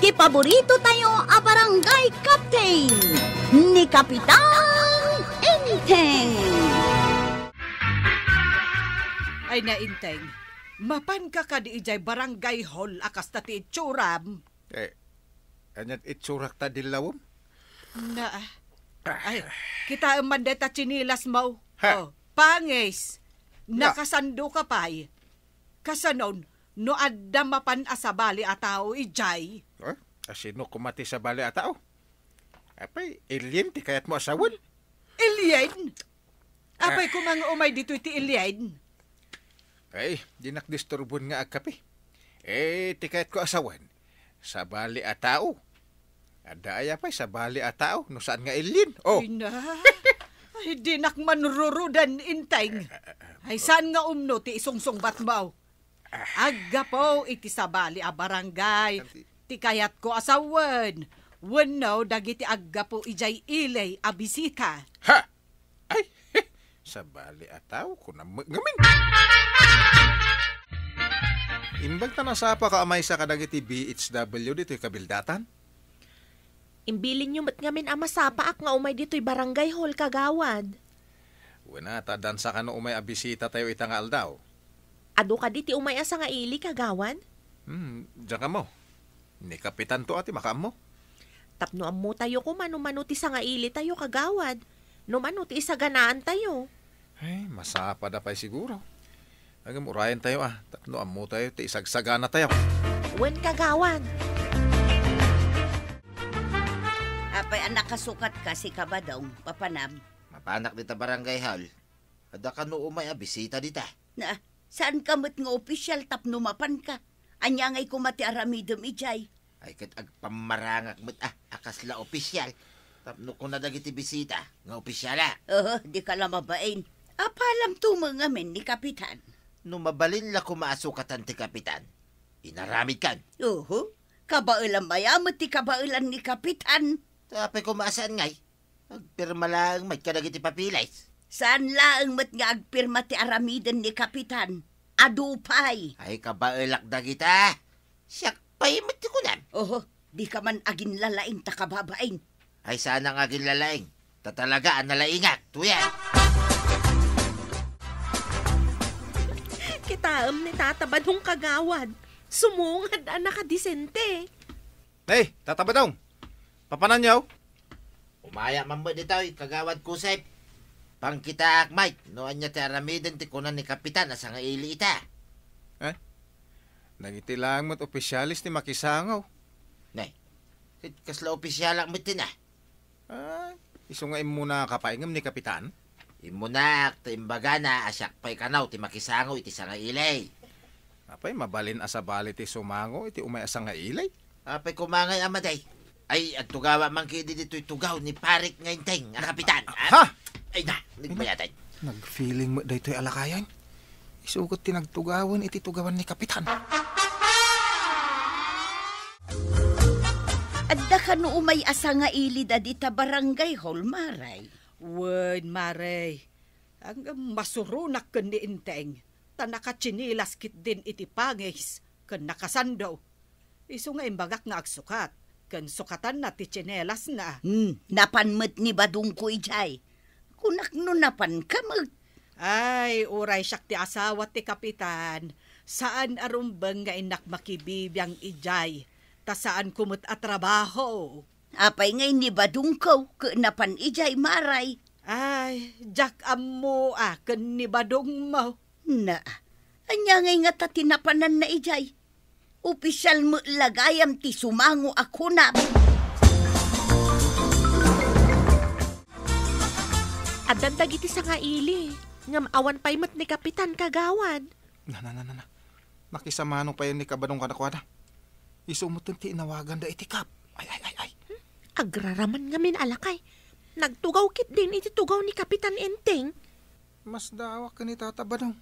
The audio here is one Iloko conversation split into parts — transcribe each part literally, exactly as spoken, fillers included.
Ti paborito tayo a barangay captain, ni Kapitan Enteng. Ay, Nainteng, mapanka kadi idiay barangay hall a kasta ti itsuram? Eh, aniat itsurak ta dillawem? Na, ay, kitaem man deta tsinelas mo. Ha? Oh, pangis. Na. Nakasando ka pay. Kasanon, no adda mapan a sabali a tao idiay? Eh, asino koma ti sabali a tao? Apay, alien ti kayatmo a sawen? Alien? Apay, ah, koma nga umay ditoy ti alien? Ay, dinak disturbuan nga agkape. Eh, ti kayatko a sawen, sabali a tao. Adda aya pay sabali a tao, no saan nga alien? Oh. Ay na. Ay, dinak manrurudan, Inteng. Ay, saan nga umno ti isungsungbat mo? Ah. Aggapu iti sabali a barangay, anti- ti kayatko a sawen, wenno dagiti aggapu idiay ili a bisita. Ha! Ay, sabali a tao, kunam met ngamin. Imbag ta nasapaka a maysa kadagiti B H W ditoy kabildatan? Imbilinyo met ngamin a masapaak nga umay ditoy barangay hall, kagawad. Wen a, ta dansa kano umay a bisita tayo ita nga aldaw. Adu kadi ti umay a sangaili, kagawad? Hmm, diak ammo. Ni Kapitan to a ti makaammo. Tapno ammo tayo koma no mano ti sangaili tayo, kagawad. No mano ti isaganaan tayo. Ay, masapa da pay siguro. Ngem urayen tayo, ah, tapno ammo tayo ti isagsagana tayo. Wen, kagawad. Apay a nakasukat ka, si Kabadong, papanam? Mapanak dita barangay hall. Adda kano umay a bisita dita. Na, saan ka met nga opisyal tapno mapan ka? Ania ngay koma ti aramidem idiay? Ay, ket agpammarangak met, ah, a kasla opisyal. Tapno kuna dagiti bisita nga opisyala. Oho, di ka la mabain. Apalam tumo ngamin ni Kapitan. No mabalin la koma a sukatan ti Kapitan, inaramid kan. Oho, kabaelam aya met ti kabaelan ni Kapitan. Apay koma a saan ngay? Agpirma laeng met kadagiti papeles. Saan laeng met nga agpirma ti aramiden ni Kapitan. Adu pay. Ay, kabaelak dagita. Siak pay met ti kunam. Oho, di ka man aginlalaing ta kababain. Ay, saan nga aginlalaing. Ta talaga a nalaingak, tuyan. Kitaem ni Tata Badong, kagawad. Sumungad a nakadisente. Hey, Tata Badong! Papananyo? Umaya man met ditoy, Kagawad Kusep. Pangkitaak, Mike, no ania ti aramiden ti kuna ni Kapitan a sangaili ita. Eh? Dagiti laeng met opisyales ti makisango. Nay, ket kasla opisyalak met ti na? Ay, isu nga immunaka pay ngem ni Kapitan? Immunak ta imbagana a siak pay kano ti makisango iti sangaili. Apay, mabalin a sabali ti sumango iti umay a sangaili? Apay, kumangay a maday. Ay, agtugawak man kadi ditoy tugaw ni Parik nga Inteng a Kapitan. Ha? Ay na, nagbayatan. Nag-feeling met daytoy a lakayen. Isu ket ti nagtugawen iti tugawan ni Kapitan. Adda kano umay a sangaili dita barangay hall, Maray? Wen, Maray. Ang masuronak ken ni Inteng, ta nakatsinilas ketdin iti pangis ken nakasando. Isu nga imbagak nga agsukat, ken sukatanna ti tsinelasna. Hmm, napan met ni Badongko idiay. Kunak no napanka met. Ay, uray siak ti asawa ti kapitan, saan a rumbeng nga innak makibibiang idiay, ta saanko met a trabaho. Apay ngay ni Badongko ket napan idiay, Maray? Ay, diak ammo a ken ni Badongmo. Na, ania ngay ngata ti napananna idiay? Opisyal met la gayam ti sumango a kunam. Addan dagiti sangaili, ngem awan pay met ni Kapitan, Kagawad. Na, na, na, na, na. Makisamano pay ni Kabadong kadakuada. Isu met ti inawaganda iti kap. Ay, ay, ay, ay. Hmm? Agraraman ngamin a lakay. Nagtugaw ketdin iti tugaw ni Kapitan Enteng. Masdaawak ken ni Tata Badong.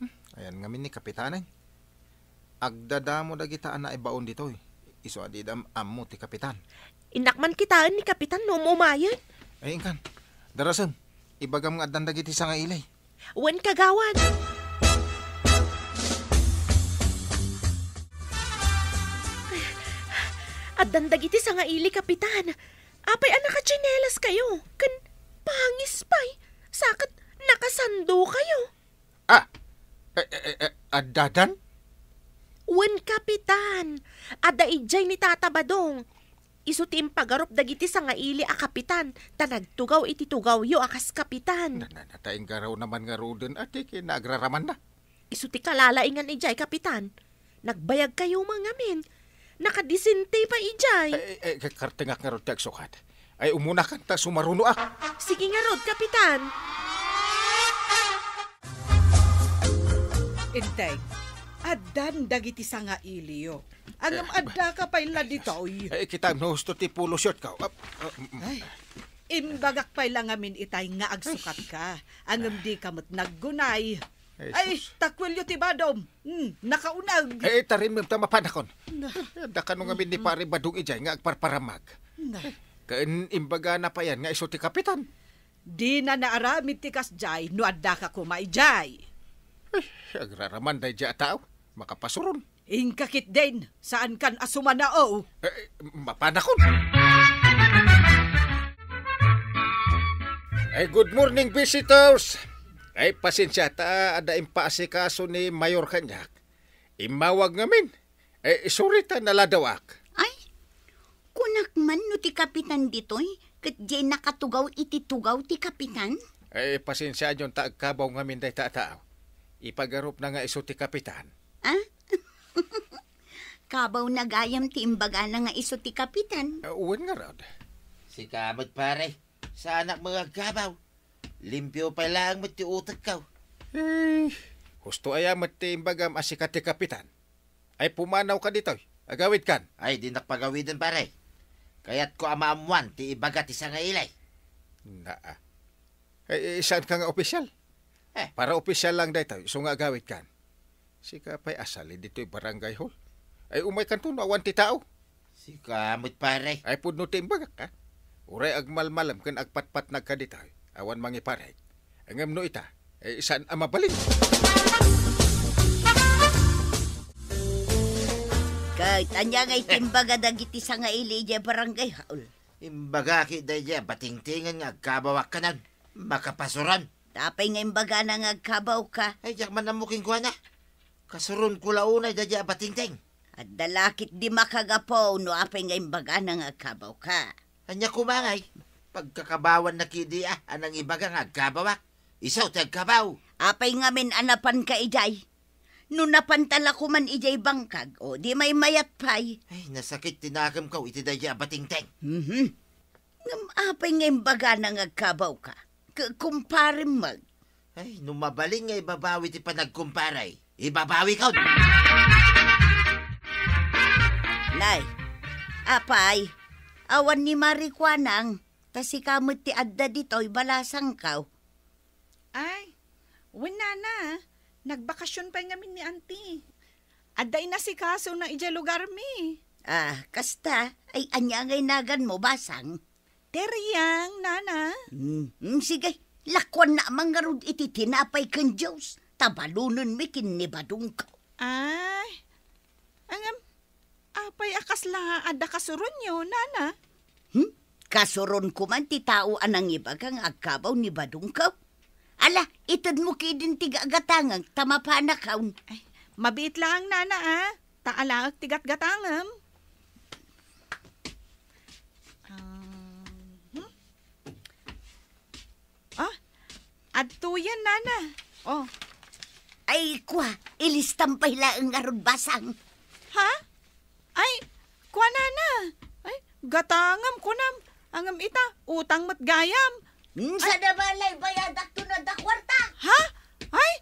Hmm, ayan ngamin ni Kapitanen. Agdadamo dagita a naibaon ditoy. Isu a dida am-, ammo ti Kapitan. Innak man kitaen ni Kapitan no umayen. Ay, inkan. Darasem, ibagam nga addan dagiti sangaili. Wen, Kagawad. Addan dagiti sangaili, Kapitan. Apay a nakatsinelas kayo? Ken pangis pay. Sa ket nakasando kayo. Ah! Eh, eh, eh, eh, addadan? Wen, Kapitan. Adda idiay ni Tata Badong. Isu ti impagarup dagiti sangaili a kapitan, ta nagtugaw iti tugawyo a kas kapitan. Na, na, na, ta inggaraw naman ngaruden a ti kinagraramanna. Isu ti kalalaingan idiay, Kapitan. Nagbayag kayo man ngamin. Nakadisente pay idiay. Ay, ay, ay, kartengak ngarud ti agsukat. Ay, umunakan ta sumarunoak. Sige ngarud, Kapitan. Integ, addan dagiti sangailiyo. Ngem Eh, addaka pay la ditoy. Ay, kitam no husto ti polo short ka. Ah, ah, mm. Ay, imbagak pay la ngamin itay nga agsukatka. Ngem dika met naggunay. Ay, Ay, sus. Takwilyo ti badom. Hmm, nakauneg. Eh, tarim ta mapanakon. Na. Adda kano ngamin ni Pare Badong idiay nga agparparamag. Na. Ken imbagana payan nga isu ti kapitan. Dina naaramid ti kasdiay no addaka koma idiay. Eh, agraraman daydiay a tao. Makapasuron. Inka ketdin, saankan a sumanao. Eh, mapanakon. Eh, good morning, visitors. Ay, pasensia ta adda impaasikaso ni Mayor kaniak. Immawag ngamin. Eh, sorry ta naladawak. Ay, kunak man no ti kapitan ditoy, ket diay nakatugaw iti tugaw ti kapitan? Eh, pasensiayon ta agkabaw ngamin dayta a tao. Ipagarupna nga isu ti kapitan. Ah? Kabawna gayam ti imbagana nga isu ti kapitan. Eh, wen ngarud. Sika met, pare. Saanak met nga agkabaw. Limpio pay laeng met ti utekko. Eh, husto aya met ti imbagam a sika ti kapitan? Ay, pumanawka ditoy. Agawidkan. Ay, dinak pagawiden, pare. Kayatko a maammoan ti ibaga ti sangaili. Naa. Ay, eh, saanka nga opisyal? Eh. Para opisyal lang daytoy, isu nga agawidkan. Sika pay a sali ditoy barangay hall. Ay, umaykanto no awan ti tao. Sika met, pare. Ay, pudno ti imbagak, ha? Uray agmalmalem ken agpatpatnagka ditoy. Awan mangiparit. Ngem no ita, eh, saan a mabalin? Ket ania nga iti imbaga dagiti sangaili idiay barangay hall? Imbagak iti daydiay a batingtingen nga agkabawak kanan. Makapasuron. Apay nga imbagana nga agkabawka? Ay, diak man ammo kenkuana. Kasuronko la unay daydiay a batingting. Adda la ketdi makagapu no apay nga imbagana nga agkabawka. Ania koma ngay? Pagkakabawanna ketdi a, a nangibaga nga agkabawak. Isu ti agkabaw. Apay ngamin a napanka idiay? No napanta la koman idiay bangkag, o di maymayat pay. Ay, nasakit ti nakemko iti daydiay a batingting. Mhm. Ngem apay nga imbagana nga agkabawka? K-, kumparem met. Ay, no mabalin nga ibabawi ti panagkumpare, ibabawikon. Nay, apay, awan ni Marikuanang, ta sika met ti adda ditoy balasangko. Ay, wen, nana, nagbakasyon pay ngamin ni Auntie. Adda inasikasona idiay lugarmi. Ah, kasta, ay ania ngay naganmo, basang? Teriang, nana. Hmm, hmm, sige, lakuanna man ngarud iti tinapay ken juice, ta balonenmi ken ni Badongko. Ay, ngem, apay a kasla adda kasuronyo, nana? Hmm? Kasuronko man ti tao a nangibaga nga agkabaw ni Badongko? Ala, itedmo ketdin ti gagatangek ta mapanakon. Ay, mabiit laeng, nana, a. Ta alaek ti gatgatangem. Ah, hmm? Ah, adtoyen, nana. Oh. Ay, kua, ilistam pay laeng ngarud, basang. Ha? Ay, kua, nana. Ay, gatangem, kunam. Ngem ita, utang met gayam. Hmm, ay, sada balay, bayadakto no adda kuarta. Ha? Ay,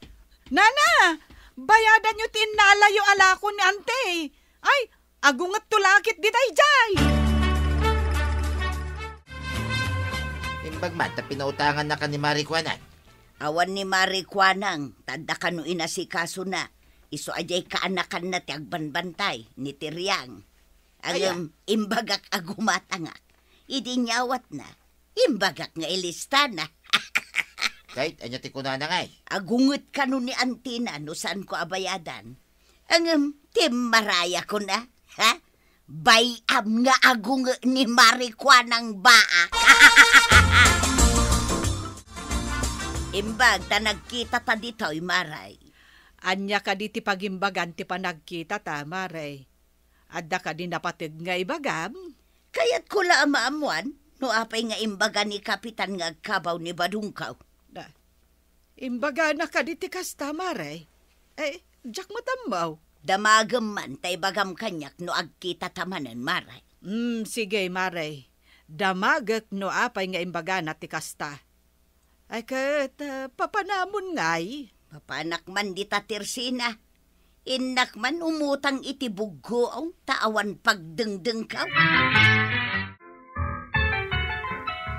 nana, bayadanyo ti innalayo a lakon ni Auntie. Ay, agungetto la ketdi daydiay. Imbag man ta pinautangannaka ni Marikuanang. Awan ni Marikuanang, ta adda kano inasikasona. Isu a diay kaanakanna ti agbanbantay, ni Tiriang. Aya? Ngem, imbagak a gumatangak. Idi inyawatna, imbagak nga ilistana. Ket ania ti kunana ngay? Agunget kano ni Auntie-na no saanko a bayadan. Ngem, timmarayakon a, ha? Bay-am nga agunge ni Marikuanang baak. Imbag ta nagkita ta ditoy, Mare. Ania kadi ti pagimbagan ti panagkita ta, Mare? Adda kadi napateg nga ibagam? Kayatko la a maammuan no apay nga imbaga ni Kapitan nga agkabaw ni Badongko. Da, imbagana kadi ti kasta, Mare? Eh, diak met ammo. Damagem man ta ibagam kaniak no agkita ta manen, Mare. Hmm, sige, Mare. Damagek no apay nga imbagana ti kasta. Ay ket, ah, papanamon ngay? Mapanak man dita tersina. Innak man umutang iti buggoong ta awan pagdengdengko.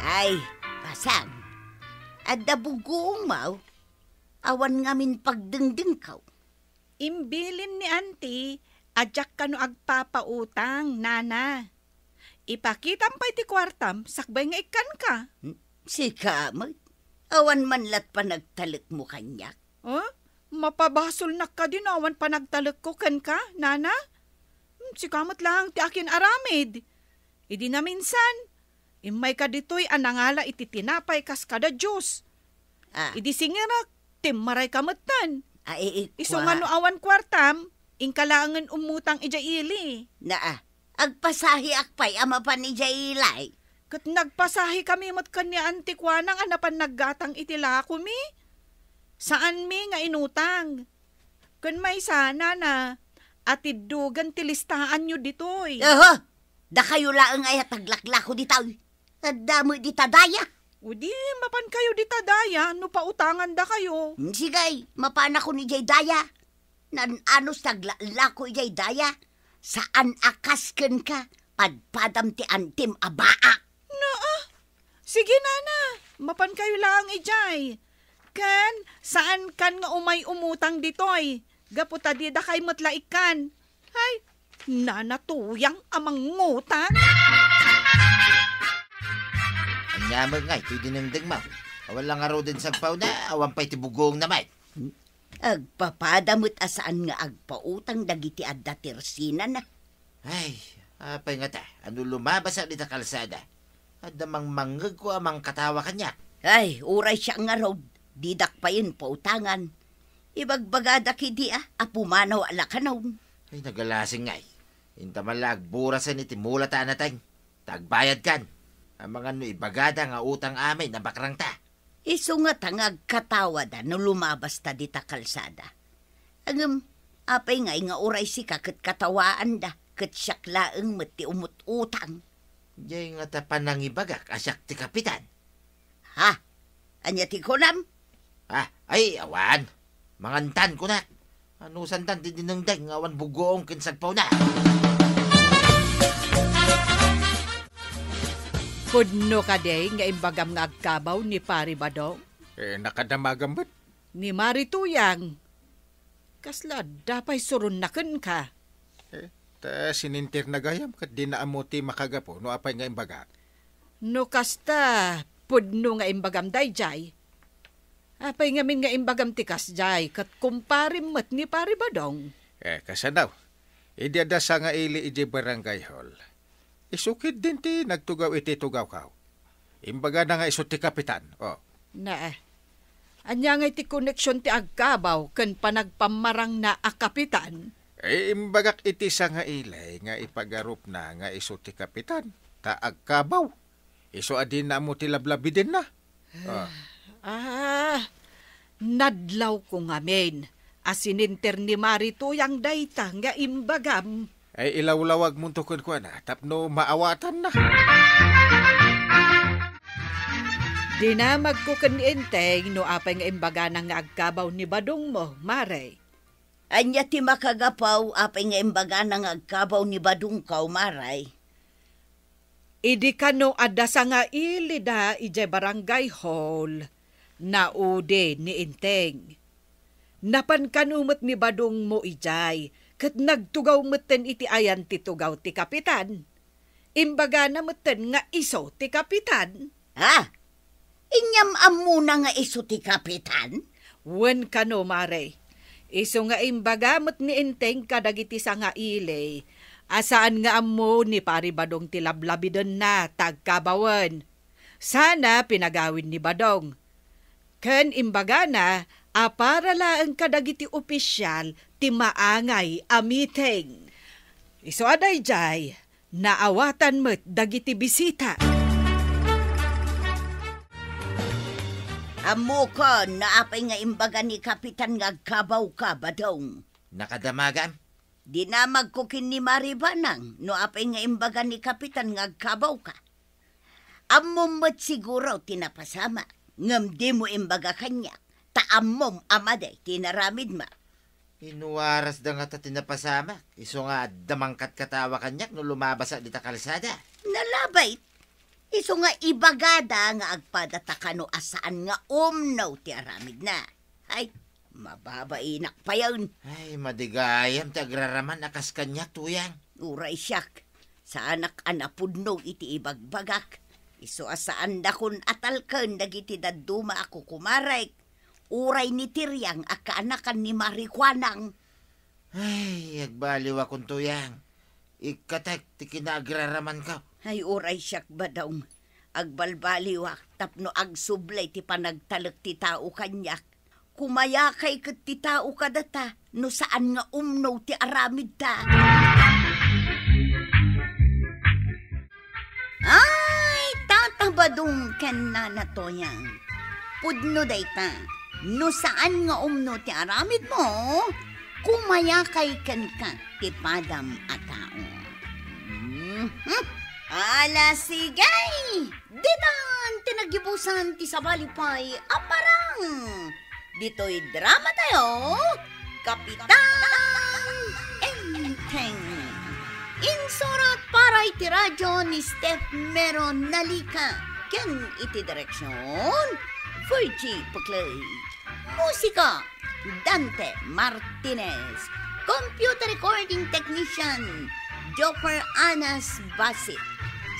Ay, pasang. Adda buggoong maw? Awan ngamin pagdengdengko. Imbilin ni Auntie a diak kano agpapautang, Nana. Ipakitam pay ti kuartam sakbay nga ikkanka. Hmm, sika met. Awan man lat panagtalekmo kaniak. Oh? Mapabasolnak kadi no awan panagtalekko kenka, Nana? Hmm, sika met laeng ti akin-aramid. Idi naminsan, immayka ditoy a nangala iti tinapay kas kada Dios. Ah. Idi singirak, timmarayka metten. Ay, ikwa. Isu nga no awan kuartam, inka laengen ummutang idiay ili. Naa, agpasahiak pay a mapan idiay ili. Ket nagpasahikami met ken ni Auntie Kuanang a napan naggatang iti lakomi. Saanmi nga inutang. Ken maysa, Nana, atiddogen ti listaanyo ditoy. Aha! Dakayo laeng aya ti aglaklako ditoy. Adda met dita daya. O di, mapankayo dita daya no pautangandakayo. Hmm, sige, mapanakon idiay daya. Naan-anos ti aglako idiay daya. Saan a kas kenka, padpadam ti antim a baak. Naa, sige, Nana, mapankayo laeng idiay. Ken, saankan nga umay umutang ditoy. Gapu ta didakay met la ikkan. Ay, Nana Tuyang a mangutang. Ania met ngay ti dinengdengmo? Awan la ngaruden sagpauna, awan pay ti buggoongna met. Agpapada met a saan nga agpautang dagiti adda tersinana. Ay, apay ngata, ano lumabasak dita kalsada? Adda mangmangngegko a mangkatawa kaniak. Ay, uray siak ngarud, didak payen pautangan. Ibagbagadak idi a, a pumanaw a la kanon. Ay, nagalasing ngay. Inta man la agburasen iti mula ta anateng. Ta agbayadkan. Amangan no ibagada nga utang amin a bakrangta. Isu ngata nga agkatawada no lumabasta dita kalsada. Ngem, apay ngay nga uray sika ket katawaanda, ket siak laeng met ti umut-utang? Diay ngata panangibagak a siak ti kapitan. Ha? Ania ti kunam? Ah, ay, awan. Mangantan, kunak. Anusantan ti dinengdeng nga awan buggoong ken sagpawna. Pudno kadi nga imbagam nga agkabaw ni Pari Badong? Eh, nakadamagam met. Ni Mari Tuyang, kasla adda pay suronna kenka? Eh, ta sininterna gayam ket dina ammo ti makagapu no apay nga imbagak. No kasta, pudno nga imbagam daydiay. Apay ngamin nga imbagam ti kasdiay, ket kumparim met ni Pari Badong? Eh, kasano? Idi adda sangaili idiay barangay hall. Isu ketdin ti nagtugaw iti tugawko. Imbagana nga isu ti kapitan, o. Naa. Ania ngay ti koneksion ti agkabaw ken panagpammarangna a kapitan? Eh, imbagak iti sangaili nga ipagarupna nga isu ti kapitan, ta agkabaw. Isu a dina ammo ti lablabidenna. Ah. Ah, nadlawko ngamin a sininter ni Mari Tuyang dayta nga imbagam. Ay, ilawlawagmonto kenkuana tapno maawatanna. Dinamagko ken ni Enteng no apay nga imbagana nga agkabaw ni badongmo, Mare. Ania ti makagapu apay nga imbagana nga agkabaw ni badongko, Mare? Idi kano adda sangailida idiay barangay hall, naudi ni Enteng. Napan kano met ni badongmo idiay, ket nagtugaw metten iti ayan ti tugaw ti kapitan. Imbagana metten nga isu ti kapitan. Ha? Inyam ammona nga isu ti kapitan? Wen kano, Mare. Isu nga imbaga met ni Enteng kadagiti sangaili a saan nga ammo ni Pari Badong ti lablabidenna ta agkabawen. Sana pinagawid ni Badong. Ken imbagana a para laeng kadagiti opisial ti maangay a meeting. Isu a daydiay, naawatan met dagiti bisita. Ammokon no apay nga imbaga ni Kapitan nga agkabawka, Badong. Nakadamagam? Dinamagko ken ni Mari Banang no apay nga imbaga ni Kapitan nga agkabawka. Ammom met siguro ti napasamak, ngem dimo imbaga kaniak, ta ammom a madi ti inaramidmo. Inuarasda ngata ti napasamak, isu nga adda mangkatkatawa kaniak no lumabasak dita kalsada. Nalabit, isu nga ibagada nga agpadata kano a saan nga umno ti aramidna. Ay, mababainak payen. Ay, madi gayam ti agraraman a kas kaniak, Tuyang. Uray siak, saanak a napudno iti ibagbagak. Isu a saandakon a talken dagiti dadduma a kukumarek, uray ni Tiriang a kaanakan ni Mari Kuanang. Ay, agbaliwakon, Tuyang. Ikkatek ti kinaagraramanko. Ay, uray siak, Badong. Agbalbaliwak tapno agsubli ti panagtalek ti tao kaniak. Kumayakay ket ti tao kadata no saan nga umno ti aramidta. Ay, Tata Badong ken Nana Toyang. Pudno dayta. No saan nga umno ti aramidmo, kumayakay kenka ti padam a tao. Mhm. Ala, sige! Ditan ti naggibusan ti sabali pay a parang. Ditoy drama tayo, Kapitan Enteng. Insurat para iti radyo ni Steph Mero Nalica ken iti direksyon, Virgie Puclay. Musika, Dante Martinez. Computer recording technician, Joker Anas Basit.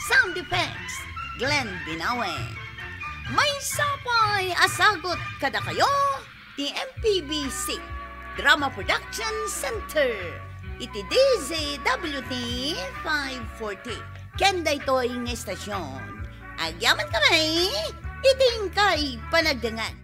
Sound effects, Glenn Binawe. Maysa pay a sagut kadakayo ti M P B C Drama Production Center iti D Z W T five forty. Ken daytoy nga estasyon, agyaman kami iti inkay panagdengngeg.